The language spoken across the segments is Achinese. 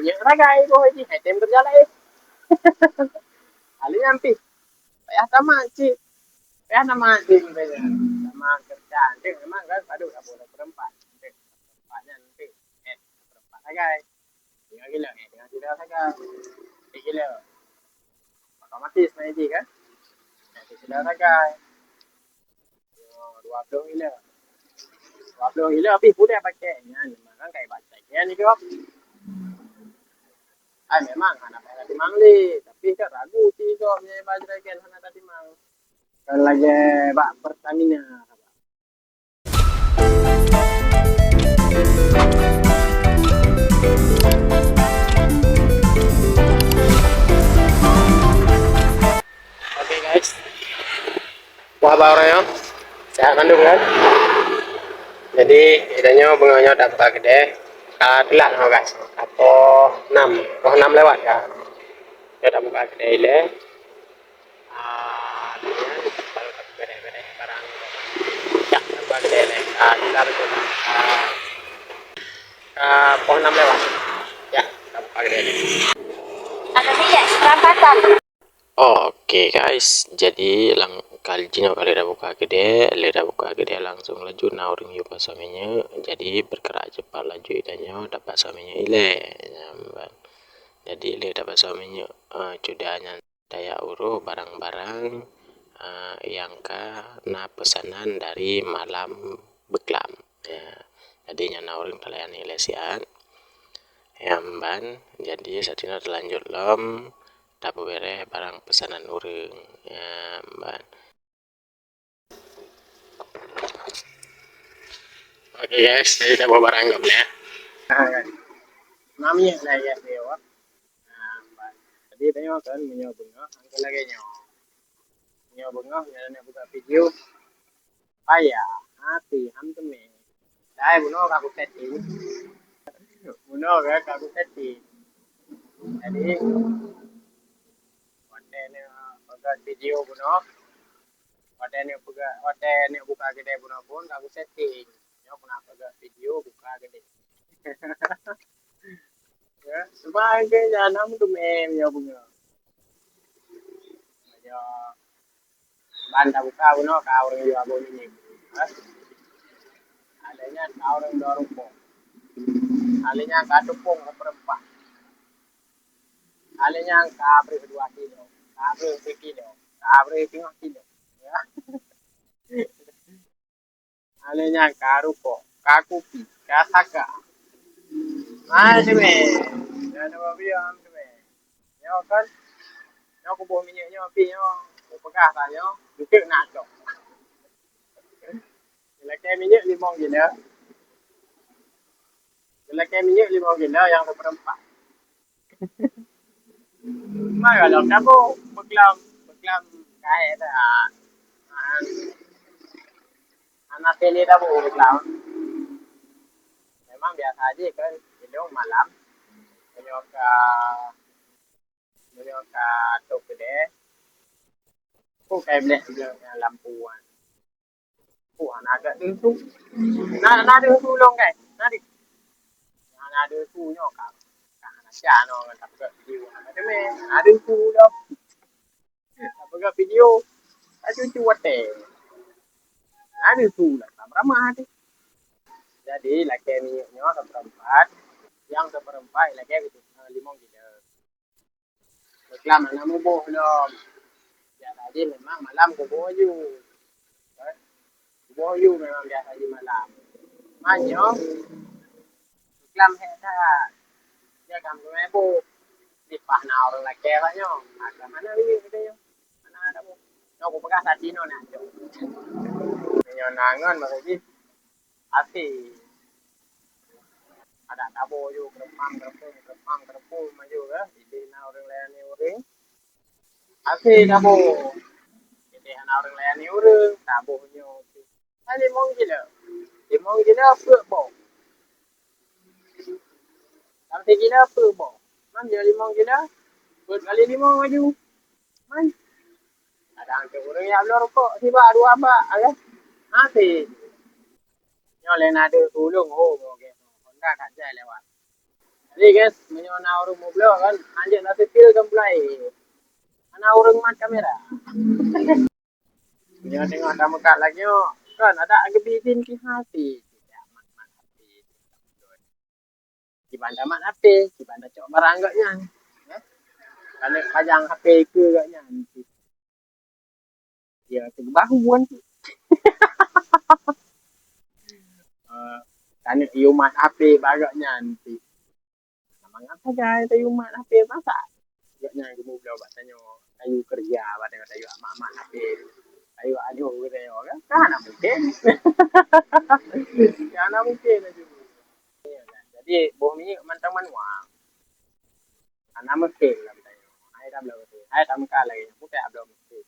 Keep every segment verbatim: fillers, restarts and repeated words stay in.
Nyoe sagai boh jih, hai tem keureuja laén. Alèh nyan pih, payah tamat cit. Payah tamat cit, payah tamat keureuja. Cit memang kan padub dah boh peurempat. Peurempat nyan pih, eh, peurempat sagai. Tiga kilo, eh, tiga kilo sagai. Tiga kilo. Otomatis naik jih kan. Tiga kilo sagai. Dua ploh kilo. Dua ploh kilo pih pudeh pakai. Nyan, memang kan kai baca. Nyan hidup. Ai memang hana payah tatimang lé, tapi kan ragu si gob nyan bajreken hana tatimang. Kan lagèe bak Pertamina. Oke guys, apa haba uroe nyoe? Sehat mandum kan? Jadi, kita nyoe beungoh nyoe tabuka keudè, ah, teulat nyoe guys. Poh enam, poh enam lewat ya. Nyoe tabuka keudè ilèe. Ah, nyan baru tabeudeh-beudeh barang. Ya, tabuka keudè ilèe. Ah, kita betul. Ah, ah, poh enam lewat. Ya, tabuka keudè ilèe. Ada dia, seperempatan. Oke guys, jadi lang-, kali jinoe kali tabuka keudè, lé tabuka keudè langsung laju na ureueng yue pasoe minyeuk. Jadi bergerak cepat laju tanyoe tapasoe minyeuk ilèe. Nyan ban. Jadi lé tapasoe minyeuk, eh, cuda nyan tajak uroh barang-barang, eh, nyang ka na peusanan dari malam beuklam. Ya. Jadi nyan na ureueng talayani ilèe siat. Nyan ban, jadi saat nyoe talanjut lom tapeubèrèh barang peusanan ureueng. Nyan ban. Oke guys, jadi tabawa barang gob nyoe. Ha, kan. Mami lah ya, dia, wah. Nah, ban. Jadi tanyoe kan meunyoe beungoh, angkat lagèe nyoe. Meunyoe beungoh, nyoe nak buka video. Payah, hati, ham teumé. Dai bunoe ka kusetting. Bunoe ka, ka kusetting. Jadi, watèe neupeugah video bunoe, watèe neupeugah, watèe neubuka keudè bunoe pun ka kusetting. Nyoe pernah peugah video buka keudè. Ya, sebab ke janam tu mem nyoe bunga. Nyoe ban tabuka bunoe ka ureueng yue abon ini. Alèh nyan ka ureueng dua rukok. Alèh nyan ka tupông seperempat. Alèh nyan ka breuh dua kilo, ka breuh sikilo, ka breuh teungoh kilo. Ya. Alèh nyan ka rukok, ka kupi, ka saka. Hai teumé. Nyan nama biang teumé. Nyoe kan. Nyoe kuboh minyeuk nyoe pi nyoe. Kupeugah tanyoe, jeuet nak cok. Lakèe minyeuk limong kilo. Lakèe minyeuk limong kilo nyang seupeurempat. Mai ka lom dapur, beuklam, beuklam kaék dah. An, hana teuh lé dapur beuklam. Memang biasa jih kan, ilong malam. Meunyoe ka, meunyoe ka tôp keudè, oh, kai blèh lampu nyan. Oh, hana deuh su. Na, na deuh su lom, guys. Na deuh. Hana deuh su nyoe ka. Ka hana sia nyoe ngon tapeugah video hana teumé. Hana deuh su lom. Tapeugah video. Ka cucu watèe. Na deuh su lom. Ka ramah deh. Jadi, lakèe minyeuk nyoe seupeurempat. Nyang seupeurempat lakèe limong kilo. Beuklam hana muboh lom. Biasa jih memang malam kuboh aju. Kan? Kuboh aju memang biasa jih malam. Meunyoe beuklam hék that. Dia kan peumeubôh. Sipah na ureueng lakèe bak nyoe. Maka mana minyeuk geutanyoe? Mana ada boh. Nyoe kupeugah sati nyoe nak jok. Meunyoe na ngon maka jih. Até. Adak taboh ju, keureumpang, keureumpung, keureumpang, keureumpung maju ka. Jadi na ureueng layani ureueng. Até taboh. Jadi hana ureueng layani ureueng, taboh nyoe. Hai limong kilo. Limong kilo peuet boh. Sampai kilo peuet boh. Man nyoe limong kilo, peuet kali limong maju. Man. Kadang tu ureueng jak bloe rukok sibak dua bak, ya. Mati. Nyoe lé na deuh tulông ho, oke. Honda ka jai lewat. Jadi guys, meunyoe na ureueng meublok kan, anjak na sipil kan pulai. Hana ureueng mat kamera. Meunyoe teungoh tameukat lagèe nyoe, kan adak geubi bin ki hati. Tidak mat-mat hati. Kiban tamat H P, kiban tacok barang gobnyan. Eh? Kana pajang H P keu gobnyan. Ya, teubahu kan. Eh, kana yumat H P bak gobnyan. Mangat sagai tayue mat H P masa. Gobnyan geumubloe bak tanyoe, tayue keureuja bak tanyoe, tayue amat-amat H P. Tayue ajoe keu tanyoe kan? Kan hana mungken. Kan hana mungken laju. Jadi, boh minyeuk mantong manual. Hana mungken lam tanyoe. Hai tabloe, hai tameukat lagèe nyan, bukan tabloe mungken.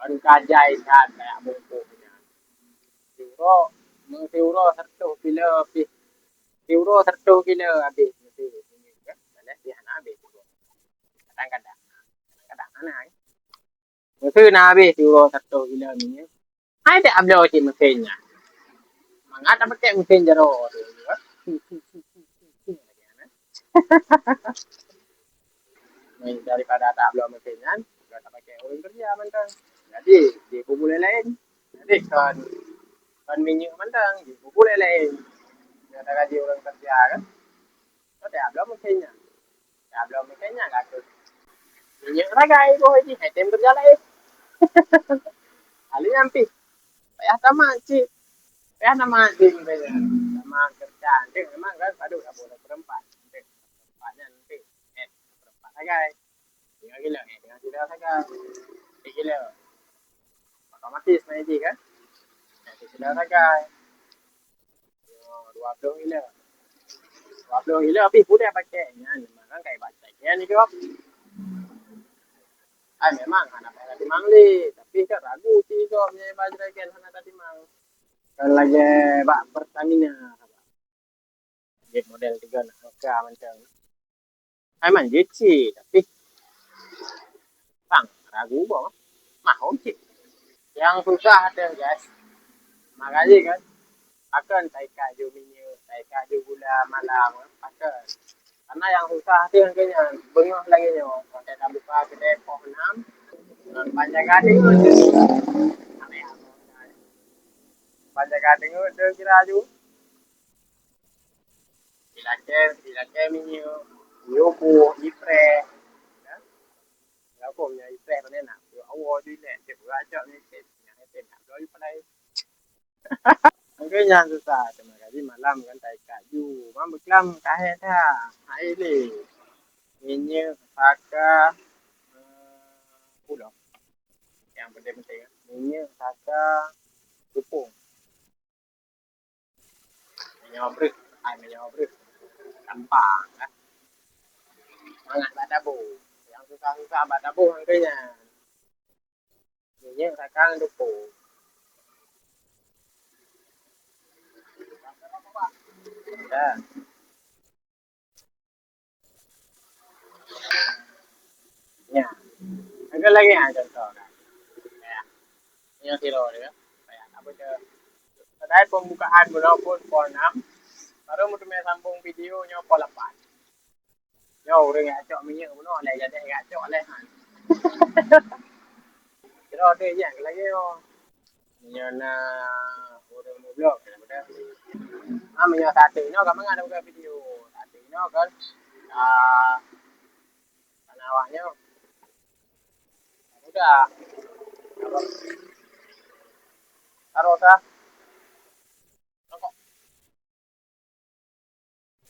Ban ka jai that kayak bungkôh nyan. Siuroe, meusiuroe seratus kilo pih. Siuroe seratus kilo habéh meusiuroe minyeuk kan. Kadang pih hana habéh siuroe. Kadang-kadang. Kadang-kadang hana, eh. Meusiuroe na habéh siuroe seratus kilo minyeuk. Hai dak bloe cit mesin nyan. Mangat dak pakai mesin jaroe tu. Daripada dak bloe mesin nyan, dak pakai ureueng keureuja mantong. Jadi, di bubu lain-lain. Jadi, kon, kon minyeuk mantong, di bubu lain-lain. Dak gaji ureueng keureuja kan. Dak bloe mesin nyan. Dak bloe mesin nyan ka kheueh. Minyeuk sagai boh jih, hai tem keureuja laén. Ahli nyan pih. Payah tamat cit. Payah tamat cit, payah tamat keureuja. Cit memang kan padub dak boh dak peurempat. Cit peurempat nyan cit. Eh, peurempat sagai. Tiga kilo, eh, tiga kilo sagai. Tiga kilo. Otomatis naik jih kan. Tiga kilo sagai. Dua ploh kilo. Dua ploh kilo pih pudeh pakai. Nyan memang kan kai baca nyan ni kok. Ai memang hana payah tatimang lé, tapi kan ragu si kok nyan baca kan hana tatimang. Kan lagèe bak Pertamina. Jeuet model tiga nak angka mantong. Hai man jeuet cit, tapi bang ragu boh. Mahom cit. Nyang susah teuh, guys. Makajih kan. Pakon taikat ju minyeuk, taikat ju gula malam, pakon. Karena nyang susah teuh keu nyan, beungoh lagèe nyoe, watèe tabuka keudè poh nam, ban jaga deungon teuh. Ban jaga deungon teuh kira ju. Dilakèe, dilakèe minyeuk, yue boh, ipreh. Ya. Lakom nyang ipreh pane nak, yue awoe ju ilèe, cit beurajak nyan cit, nyang item nak bloe ju palai. Mungkin nyang susah, teuma gaji malam kan taikat ju. Mam beuklam kahé that, hai lé. Minyeuk, saka, eh, pulo. Nyang penting-penting, minyeuk, saka, tupông. Meunyoe breuh, ai meunyoe breuh. Gampang kan. Mangat bak dabo. Nyang susah-susah bak dabo nyan keuh nyan. Minyeuk, saka, tupông. Ya. Ya. Ada lagi, ah, contoh kan. Ya. Yang siro dia. Kayak apa tu? Padahal pembukaan bunoe pun pukul enam. Baru meuteumé sambung video nyoe pukul lapan. Nyoe ureueng jak cok minyeuk bunoe lé, jadi jak cok lé. Kira ada je lagi nyoe. Meunyoe na ureueng meublok, kena beda. Ah, meunyoe satu inoe ka mangat buka video. Satu inoe kan. Ah, karena awaknya udah. Taruh sah. Rokok.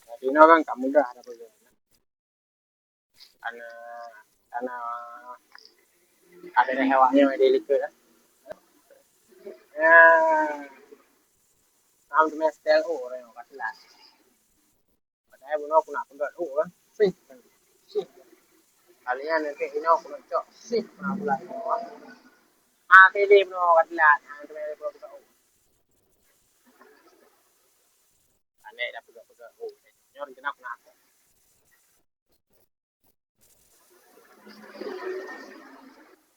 Jadi, inoe kan ka mudah dah peugah. Karena, karena ada hewan yang ada likot lah. Ya, am tu mestel oh, orang yang kat telat. Padahal bunoe aku nak peugah oh kan. Sih. Sih. Kalian nanti inoe aku nak cok. Sih, pernah pulang. Ah, pilih bunoe kat telat. Ah, tu mestel oh. Aneuk dah peugah-peugah, oh, nyoe rencana aku nak.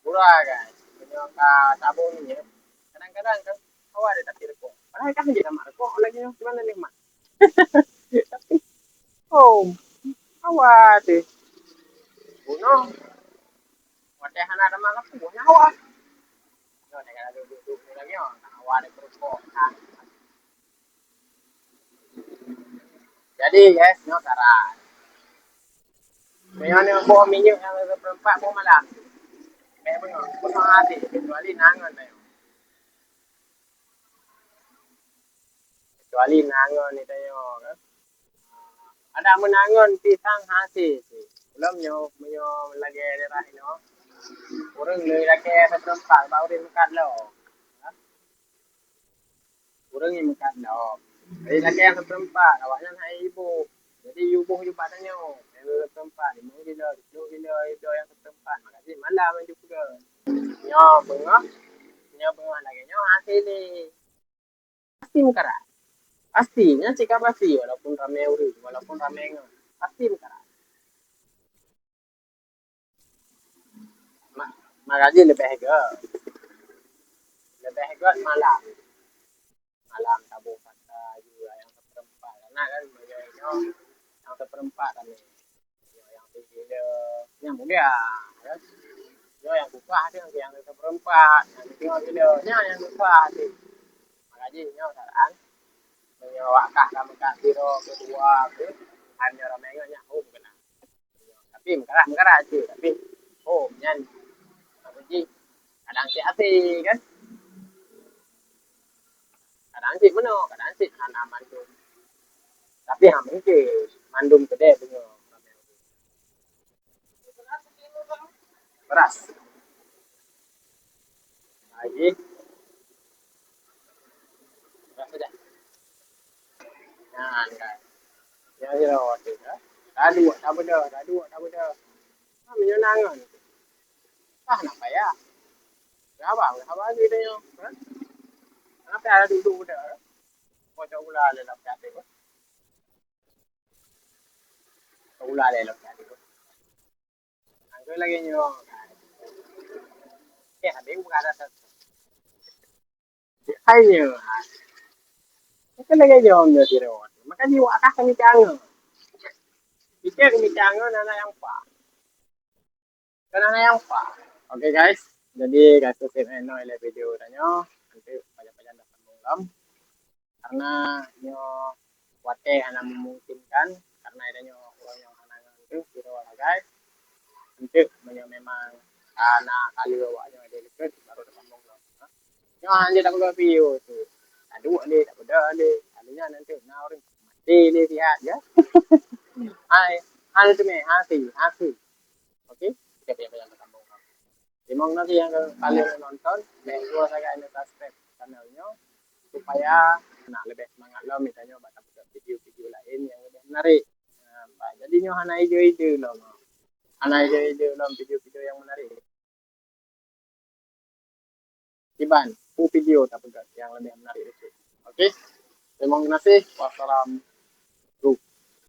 Pura kan, meunyoe ka tabong nyoe, kadang-kadang kan awak ada tapi rukok. Padahal kan dia mak rukok lagi nyoe, cuman ada mak. Tapi Oh, hawa deh. Bunoe. Watèe hana teuma ka puih nyawa. Nyoe teuka duek-duek lagèe nyoe, hawa deh keurukok. Jadi, guys, nyoe saran. Meunyoe neuboh minyeuk nyang seupeurempat boh malam. Bèk beungoh, beungoh hase, kecuali na ngon meunyoe. Kecuali na ngon tanyoe kan. Adak meunan ngon pisang hase. Ulôn nyoe, meunyoe lagèe daerah inoe, ureueng le lakèe seupeurempat bak ureueng meukat lom. Ureueng nyang meukat lom. Jadi lakèe nyang seupeurempat, awaknyan hana iboh. Jadi iboh ju bak tanyoe, nyang seupeurempat, limong kilo, siplôh kilo, iboh nyang seupeurempat. Maka cit malam laju peugah. Nyoe beungoh, nyoe beungoh lagèe nyoe hase lé. Pasti meukarat. Pasti, nyan cit ka pasti, walaupun ramè ureueng, walaupun ramè ngon, pasti meukarat. Ma-, maka jih leubeh göt. Leubeh göt malam. Malam taboh pasta ju nyang seupeurempat. Karena kan meunyoe nyoe nyang seupeurempat kan nyoe nyang tinggi le, nyang mulia, kan. Nyoe nyang kupaih tu nyang seupeurempat, nyang tinggi le, nyan nyang kupaih tu. Maka jih nyoe saran. Meunyoe awak kah ka meukat sidroe, keudua, ke, han nyoe ramè ngon nyak hom keunan. Tapi meukarat-meukarat cit, tapi hom nyan, apa jih, kadang cit até kan. Kadang cit meunoe, kadang cit hana mandum. Tapi hana mungkin mandum keudè beungoh. Beras. Lagi. Beras saja. Nyan kan. Nyan je lah waktu tu. Taduek, tabeudôh, taduek, tabeudôh. Ha, meunyoe na ngon. Ah, nak payah. Sabar, sabar lagi tanyoe. Ha? Kenapa ada duduk budak? Kau cak ular le lah pecat dia. Cak ular le lah pecat dia. Angka lagi nyoe. Eh, habis bukan ada satu. Hai nyoe. Maka lagèe nyoe nyoe sidroe. Maka jiwak kah kami canggih. Pikir kami canggih nana nyang pa. Kan nana nyang pa. Oke guys, jadi guys, itu sih enoe lé video tanyoe. Nanti pajan-pajan datang lom. Karena nyoe watèe hana memungkinkan, karena ada nyoe ureueng nyang hana ngon tu, sidroe lah guys. Enteuk meunyoe memang hana kali awak nyoe ada dekat, baru dah sambung lom. Nyoe hana takut video tu. Taduek lé, tak peugah lé. Kali nyan nanti na ureueng mati lé sihat ya. Hai, hana teumé, hasi, hasi. Oke, kita payah-payah sambung lom. Terima kasih nyang ka kali nonton. Bèk lupa sagai subscribe channel nyoe supaya nak leubeh semangat lom mita nyoe bak tapeubuet video-video laén nyang leubeh menarik. Nah, jadi nyoe hana ide-ide lom. Hana ide-ide lom video-video nyang menarik. Kiban, pu video tapeubuet nyang leubeh menarik itu. Oke. Terima kasih. Wassalam.